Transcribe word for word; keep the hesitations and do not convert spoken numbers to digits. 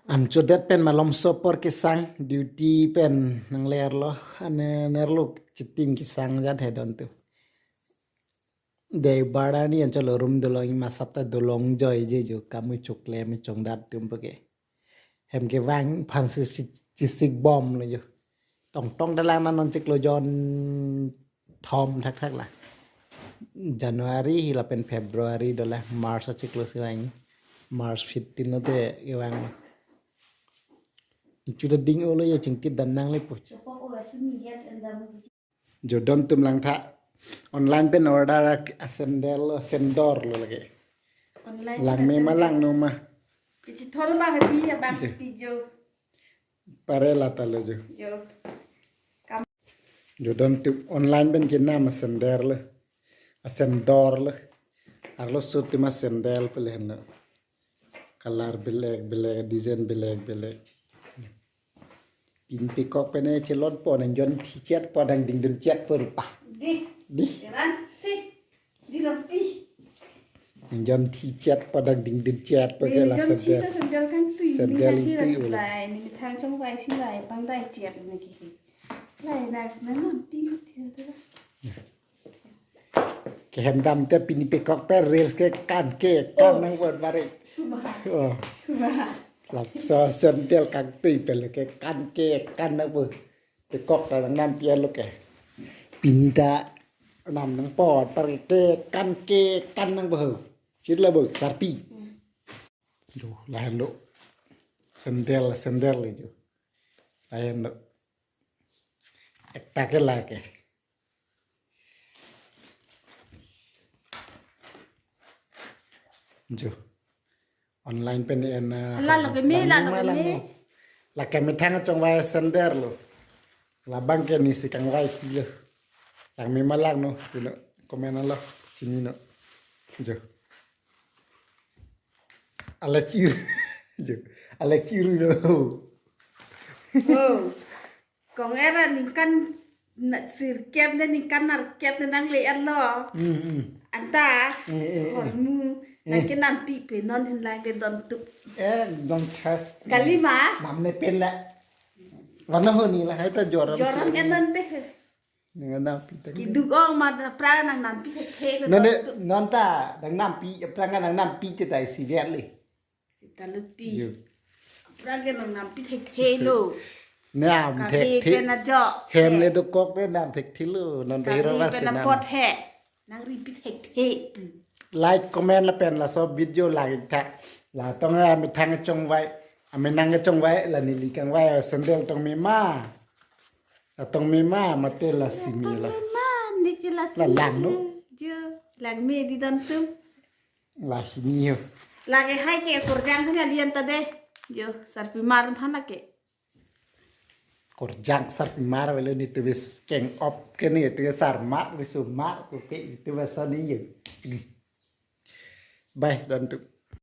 Anchodet pen malomso apor kesang, duty pen nanglerlo, ane nerlo chitim kesang jat he don tu. Dei barani anchot lo room dolong, ima sap ta dolong joije jo, kamu chokle me chongdat tum pake. Hem kevang aphan si si chisik bom lo jo. Tongtong dalang na non chiklo jon thom thakthak la. January hi lapen February dolang, March achiklo si vang. March fifteen lote kevang lo. Chuta ding olo jo, chingtip dam nanglepo. Jo don tum langtha. Online pen order a, asendel lo, sendor lo lake. Online lang pen me ma asendel. Lang no ma. Kachethol bang di abang Jo. Pi jo. Pare lata lo jo. Jo. Jo don tum online pen kenam asendel lo. Asendor lo. Arloso tum asendel pele henlo. Color belek belek, design belek belek. Pini pekok pen e chelon po, nang jon thi chet po, dang dingdun chet po rupa. Di. Di. Jalan si. Di lampi. Nang jon thi chet po, dang dingdun chet po. Ni ke la jon thi sendel. Ta sendel kangtui. Sendel ni hati ingtui ras ulo. Lai, ni methang chongvai si lai, pangdai chet ni ke. Lai, next na lampi ni thi tu. Kehem dam te pini pekok pen reels ke kan ke kan Oh. Nang buat bari. Cuma. Oh. Cuma. Laso sendel kangtui pen ke kan ke kan nang bu. Pekok ta nang nam pian lo ke. Pini ta nam nang pot par ke kan ke kan nang bu. Chit la bu sarpi. Hmm. Jo, lahen lo. Sendel, sendel jo. Lahen lo. Ekta ke lake. Jo. Online pen en, eh, la lo ke me, la lang lo ke lang me. No. Lake methang chongvai sendel lo. Labang ke nisi kangvai pi lo. Lang me ma lang no, you know, comment lo, sini no. Jo. Alek kiru. Jo. Alek kiru no. Oh. Kong era ningkan na sirkep ne ningkan narkep ne nangle-etlo. Hmm, hmm. Anta, eh, eh, eh. Hormu, eh. Nang kenampi pe non hin lake don tum. Eh, don chas. Kalima? Nam ne pen la. Vana ho ni la, hai ta joram. Joram si. Enon te. Nang nampi tang. Kiduk ong ma da pra nang nampi thekthe lo. Nonde, don tum. Nonta, nang nampi, pra nang nampi te tai si ver le. Sita luti. Yo. Pra ke nang nampi thekthe lo. Nam kave thekthe. Pen ajo. Hem le dokok le nam thekthe lo. Non kave behira pen si nam. Apot he. Nang ri pi thekthe. Like, comment lapen laso video langtha. La tong a methang chongvai. Amenang chongvai la neli kangvai sendel tong me ma. La tong me ma mate la simi la. Tong me ma, ni ke la la simi lang no. Jo, lang me di don tum. La simi ho. Lake hai ke korjang punya lian ta de. Jo, sarpimar phana ke. Korjang sarpimar velo ni tebes keng op ke ni tebes sarmar visumar ku ke tebes sani yo. Bye, don tum.